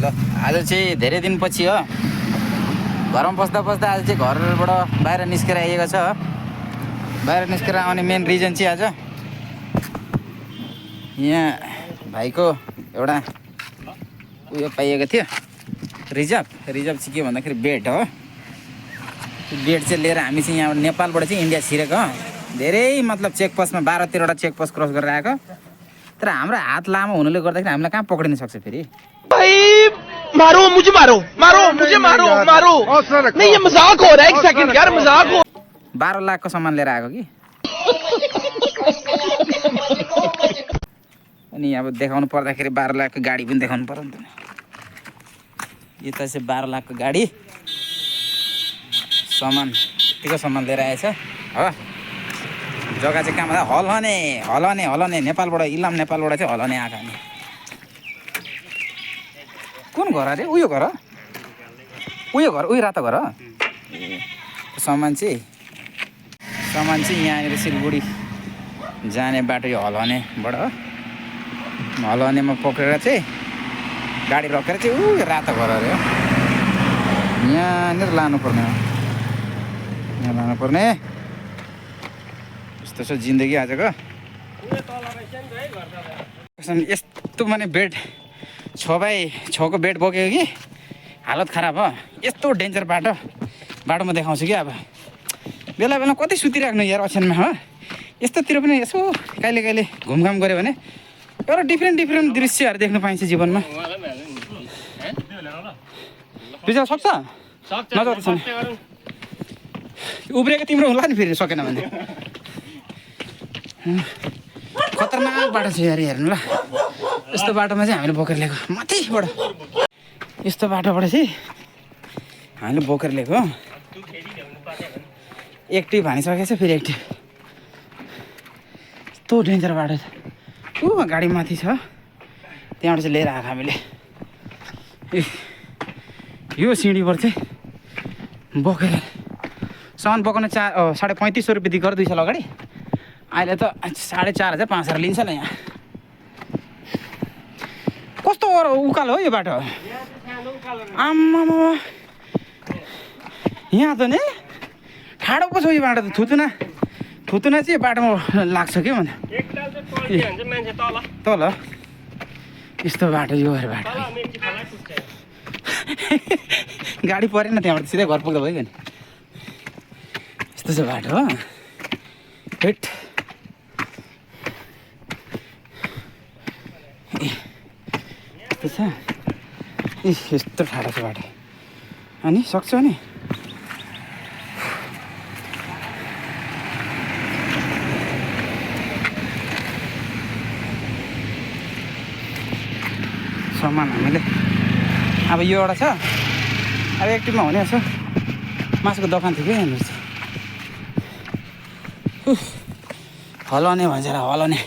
ल आज चाहिँ धेरै दिनपछि हो घरमा बस्दा बस्दा आज चाहिँ घरबाट बाहिर निस्केर आइएको छ। बाहिर निस्केर आउने मेन रिजन चाहिँ आज यहाँ भाइको एउटा उयो पाइएको थियो रिजर्भ चाहिँ के भन्दाखेरि बेड हो। बेड चाहिँ लिएर हामी चाहिँ यहाँ नेपालबाट चाहिँ इन्डिया छिरेको हो। धेरै मतलब चेकपोस्टमा 12-13वटा चेकपोस्ट क्रस गरेर आएको। तर हाम्रो हात लामो हुनुले गर्दाखेरि हामीलाई कहाँ पक्रिन सक्छ फेरि। भाई मारो मुझे मारो नहीं ये मजाक हो रहा है। एक सेकंड यार मजाक हो। 12 लाखको सामान लिएर आएको कि अनि अब देखाउनु पर्दाखेरि 12 लाखको गाडी पनि देखाउनु पर्यो नि त। यो त चाहिँ 12 लाखको गाडी सामान यतिको सामान लिएर आएछ हो। जग्गा चाहिँ कहाँ भन्दा हलने नेपालबाट इलाम नेपालबाट चाहिँ हलने आएको हामी। कुन घर अरे उयो घर उयो रातो घर सामान चाहिँ यहाँनिर सिलगढी जाने बाटो यो हलनेबाट हो। हलनेमा पक्रेर चाहिँ गाडी रखेर चाहिँ उयो रातो घर अरे हो। यहाँनिर लानुपर्ने हो। यहाँ लानुपर्ने यस्तो छ जिन्दगी आजको। यस्तो माने बेड 6x6 को बेड बोकेको कि हालत खराब हो। यस्तो डेन्जर बाटोमा देखाउँछु कि अब बेला बेला कतै सुतिराख्नु यार ओछ्यानमा हो। यस्तोतिर पनि यसो कहिले घुमघाम गऱ्यो भने एउटा डिफ्रेन्ट दृश्यहरू देख्न पाइन्छ जीवनमा। बिजा सक्छ नजर छ उब्रेको तिम्रो होला नि फेरि सकेन भने। खतरनाक बाटो छ यार हेर्नु ल। यस्तो बाटोमा चाहिँ हामीले बोकेर ल्याएको माथिबाट। यस्तो बाटोबाट चाहिँ हामीले बोकेर ल्याएको एक्टिभ हानिसकेको छ फेरि एक्टिभ। यस्तो डेन्जर बाटो छ। ऊ गाडी माथि छ त्यहाँबाट चाहिँ लिएर आएको हामीले। यो सिँढीबाट चाहिँ बोकेर सामान बोकाउन 3500 रुपियाँ दिएको 2 साल अगाडि। अहिले त 4500-5000 लिन्छ ल यहाँ। कस्तो उकालो हो यो बाटो आम्मामा। यहाँ त नि ठाडो पो छ यो बाटो त। थुतुना चाहिँ बाटोमा लाग्छ क्या भन्दा तल यस्तो बाटो यो बाटो गाडी परेन त्यहाँबाट सिधै घर पुग्दा भयो नि। यस्तो छ बाटो हो हेट। यस्तो ठाडो छ बाटो अनि सक्छ नि। सामान हामीले अब यो एउटा छ। अब एक्टिभमा हुने छ मासुको दोकान थियो क्या यहाँनिर चाहिँ हलने भन्छ र हलने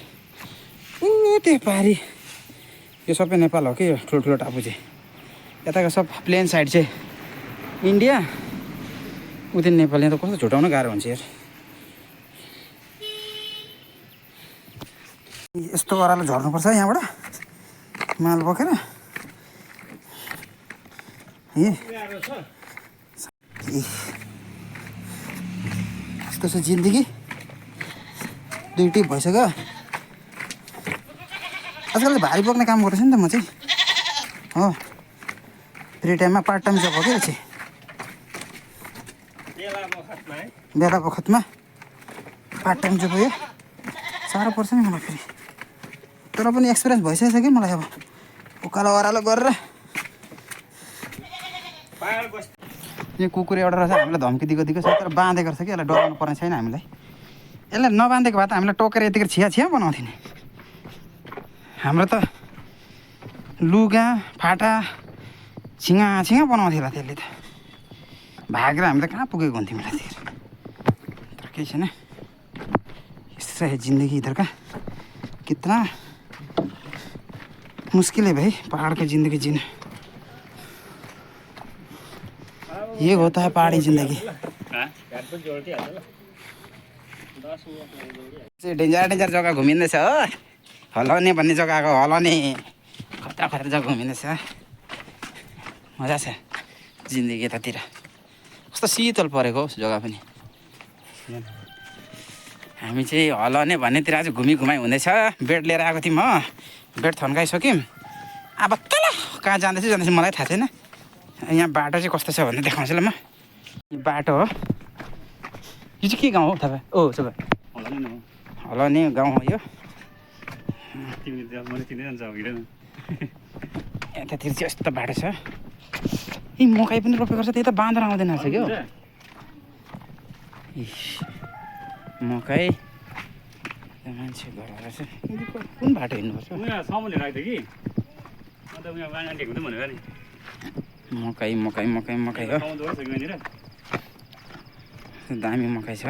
ऊ त्यो पारी यो सबै नेपाल हो कि यो ठुल्ठुलो टापु चाहिँ। यताको सब प्लेन साइड चाहिँ इन्डिया उति नेपाल। यहाँ त कस्तो छुटाउन गाह्रो हुन्छ यार। यस्तो गराले झर्नुपर्छ यहाँबाट माल बोकेर। यस्तो छ जिन्दगी। ड्युटी भइसक्यो आजकल भारी बोक्ने काम गर्दैछ नि त म चाहिँ हो। फ्री टाइममा पार्ट टाइम जब हो कि चाहिँ बेला बखतमा पार्ट टाइम जब यो साह्रो पर्छ नि मलाई फेरि। तर पनि एक्सपिरियन्स भइसकेछ कि मलाई अब उकालो ओह्रालो गरेर। यो कुकुर एउटा रहेछ हामीलाई धम्की दिएको छ तर बाँधेको रहेछ कि यसलाई डराउनु पर्ने छैन हामीलाई। यसलाई नबाँधेको भए त हामीलाई टोकेर यतिखेर छिया बनाउँथ्यो नि। हाम्रो त लुगा फाटा छिङा बनाउँथ्यो होला त्यसले त। भागेर हामी त कहाँ पुगेको हुन्थ्यौँ होला त्यतिखेर। तर केही छैन यस्तो है जिन्दगी इधर का। कितना मुश्किल है भाई पहाड़ की ज़िंदगी जीना। ये होता है पहाड़ी ज़िंदगी। डेन्जर जग्गा घुमिँदैछ हो। हलने भन्ने जग्गाको हलने खतरा जग्गा घुमिँदैछ। मजा छ जिन्दगी यतातिर कस्तो शीतल परेको हौ जग्गा पनि हामी चाहिँ हलने भन्नेतिर आज घुमाइ हुँदैछ बेड लिएर आएको थियौँ हो बेड थन्काइसक्यौँ अब तल कहाँ जाँदैछु मलाई थाहा छैन यहाँ बाटो चाहिँ कस्तो छ भन्ने देखाउँछु ल म यो बाटो हो यो चाहिँ के गाउँ हो तपाईँ ओ तपाईँ हलने गाउँ हो यो यतातिर चाहिँ यस्तो बाटो छ ए मकै पनि रोपेको छ त्यही त बाँदर आउँदैन रहेछ क्या मकै मान्छे घर रहेछ कुन बाटो हिँड्नुपर्छ मकै मकै मकै मकै हो दामी मकै छ